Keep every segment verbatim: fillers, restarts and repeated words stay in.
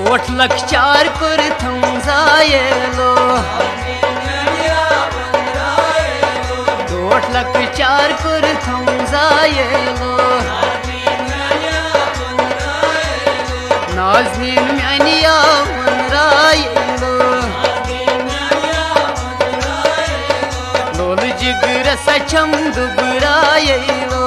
ٹوٹھ لۄکچار کوٚرتھم زایلو۔ ٹوٹھ لۄکچار کوٚرتھم زایلو۔ نازنین میانہِ یاون رایلو۔ لول جگرس چھم دُبرایلو۔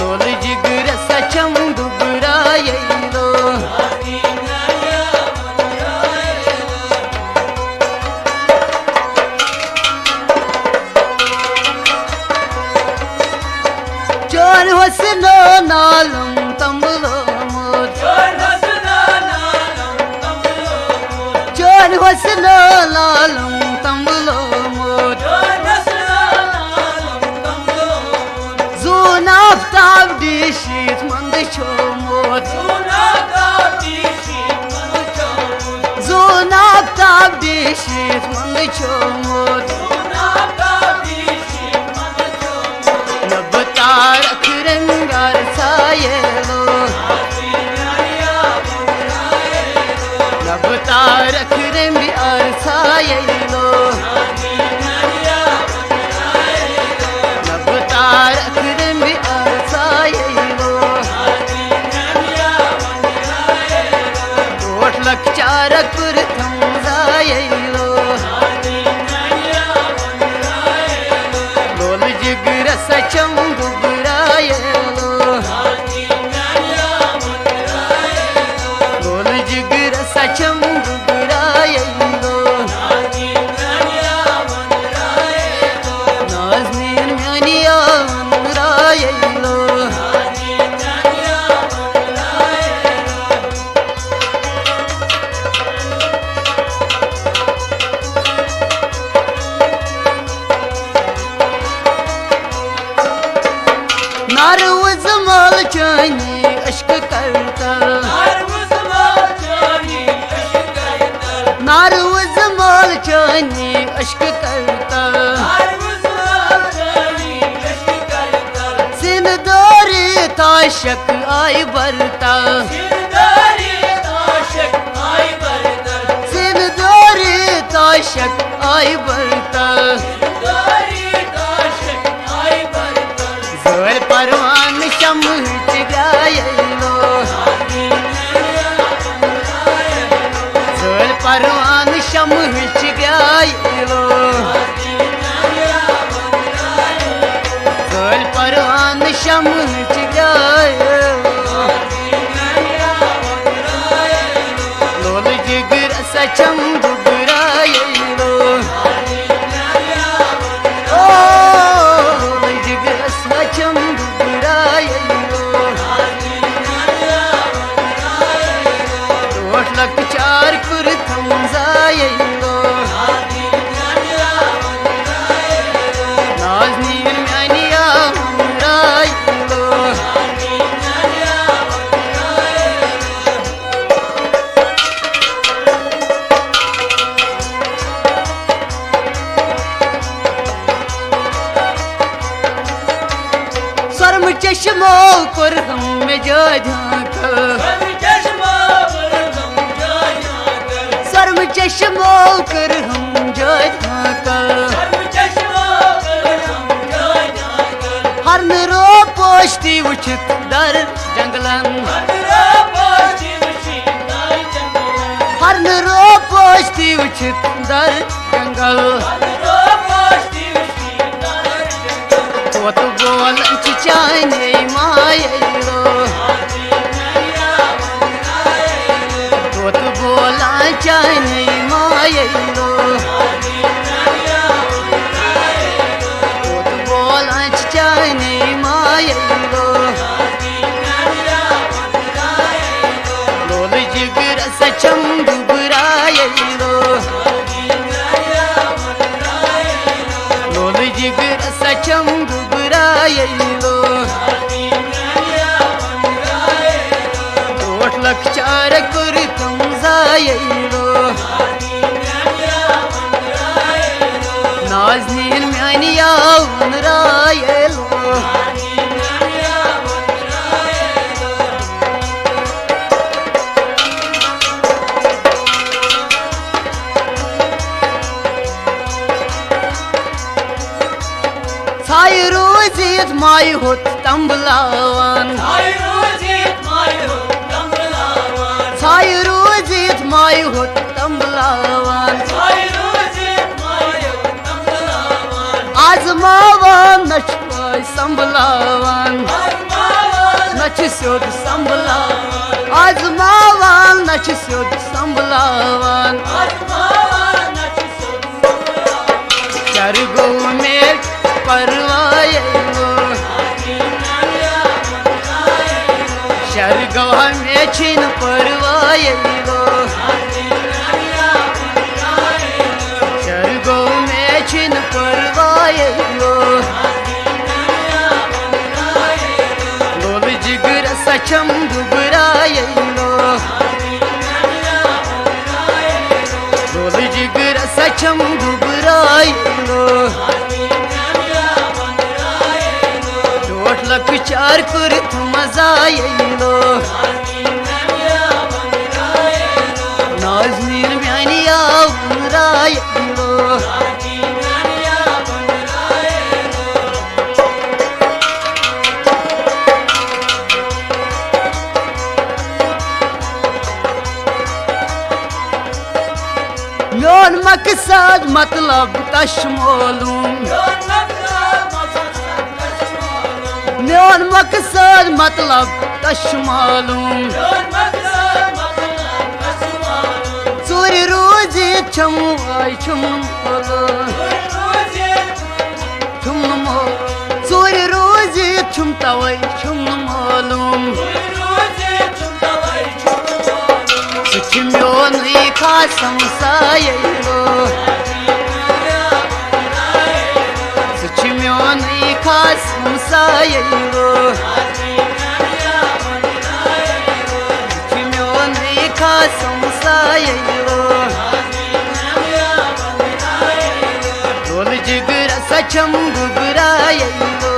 لول جگرس چھم دُبرایلو۔ چون حسن و نالم تمبلومت۔ چون حسن و نالم تمبلومت۔ زون آفتاب ڈیشیت مند چھومت۔ زون آفتاب ڈیشیت مند چھومت۔ نبہٕ تارک رنگار سایلو۔ نبہٕ تارک رنگار سایلو۔ نبہٕ تارک رنگار سایلو۔ ٹوٹھ لۄکچار کوٚرتھم زایلو۔ لول جگرس چھم دُبرایلو۔ لول جگرس چھم دُبرایلو۔ نازنین میانہِ یاون رایلو۔ ناروز مال چانی عشق کرتا۔ ناروز مال چانی عشق کرتا۔ سندوری تاشک آئی برتا۔ سندوری تاشک آئی برتا۔ زٲلۍ پروان شمہٕ چگرایلو۔ زٲلۍ پروان شمہٕ چگرایلو۔ زٲلۍ پروان شمہٕ چگرایلو۔ لول جگرس چھم دُبرایلو۔ او، لول جگرس چھم دُبرایلو۔ ٹوٹھ لۄکچار کوٚرتھم زایلو۔ نازنین میانہِ یاون رایلو۔ سرم چشمو کوٚرہم مےٚ جٲدۍ ہانکل۔ سرم چشمو کوٚرہم جٲدۍ ہانکل۔ ہرنہٕ رو پوش تہِ وٕچھِتھ در جنگلن۔ ہرنہٕ رو پوش تہِ وٕچھِتھ در جنگل۔ طوطہٕ بولان چھِ چانے مایلو۔ طوطہٕ بولان چانے مایلو۔ طوطہٕ بولان چھِ چانے مایلو۔ لول جگرس چھم دُبرایلو۔ لول جگرس چھم دُبرایلو۔ ٹوٹھ لۄکچار کوٚرتھم زایلو۔ نازنین میانہِ یاون رایلو۔ ژھایہِ روٗزِتھ مایہِ ہوٚت تمبلاوان۔ ژھایہِ روٗزِتھ مایہِ ہوٚت تمبلاوان۔ ژھایہِ روٗزِتھ مایہِ ہوٚت تمبلاوان۔ ژھایہِ روٗزِتھ مایہِ ہوٚت تمبلاوان۔ آزماوان نہ چھِ پاے سنبھلاوان۔ آزماوان۔ نہ چھِ سیوٚد سنبھلاوان۔ آزماوان نہ چھِ سیوٚد سنبھلاوان۔ آزماوان نہ چھِ سیوٚد شر گوٚو مےٚ پرواے لو۔ شر گوٚو مےٚ چھِنہٕ پرواے لو۔ شر گوٚو مےٚ چھِنہٕ پرواے لو۔ لولہٕ جِگر سا چھَم دُبراے لو۔ لولہٕ جِگر سا چھَم دُبراے لو۔ ٹوٹھ لۄکچار کٔرِتھ مزاے لو۔ نازنیٖن میٛانہِ آو راے لو۔ میون مقصد مطلب تش معلوم۔ میون مقصد مطلب تش معلوم۔ ژوٗرِ روٗزِتھ چھَم واے چھُم معلوم۔ چھُم نہٕ مو-، ژوٗرِ روٗزِتھ چھُم توے چھُم نہٕ معلوم۔ سُہ چھُ میونُے خاص ہمسایے لو۔ سُہ چھُ میونُے خاص ہمسایے لو۔ سُہ چھُ میونُے خاص ہمسایے لو۔ لولہٕ جِگر سا چھَم دُبراے لو۔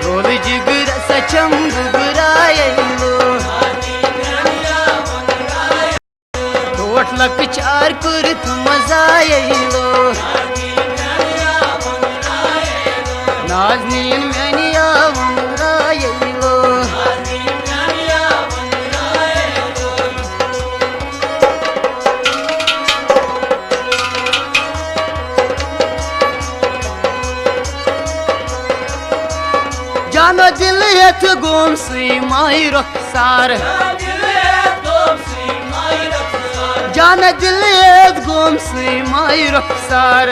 لولہٕ جِگر سا چھَم دُبراے لو۔ ٹوٹھ لۄکچار کٔرِتھ مزاے لو۔ نازنیٖن میٛانہِ آوُن راے لو۔ جانہ دِل ہیٚتھ گوم سٕے ماہِ رۄخسار۔ جانہ دِل ہیٚتھ گوم سٕے ماہِ رۄخسار۔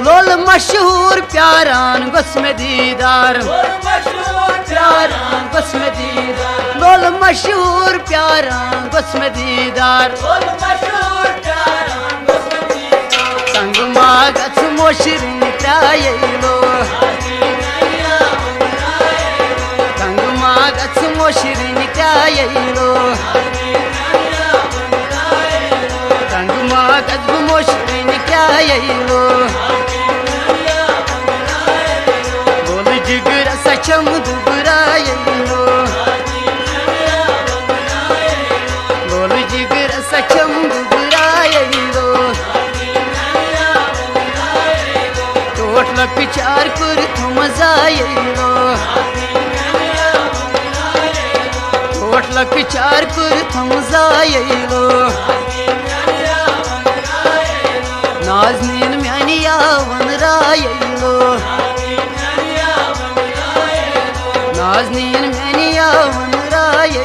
لول مشہوٗر پیاران گوٚژھ مےٚ دیٖدار۔ پیاران گوٚژھ مےٚ دیٖدار۔ لول مشہوٗر پیاران گوٚژھ مےٚ دیٖدار۔ تنگ ما گژھ موشرن ترایے لو۔ تنگ ما گژھ موشرن ترایے لو۔ تنگ ما گژھ بہٕ موشرن ترایے لو۔ لولہٕ جِگر سا چھَم دُبراے لو۔ لولہٕ جِگر سا چھَم دُبراے لو۔ ٹوٹھ لۄکچار کٔرِتھ مزاے لو۔ ٹوٹھ لۄکچار کٔرِتھ مزاے لو۔ نازنیٖن میٛانہِ آوُن راے لو۔ نازنیٖن میٛانہِ آوُن راے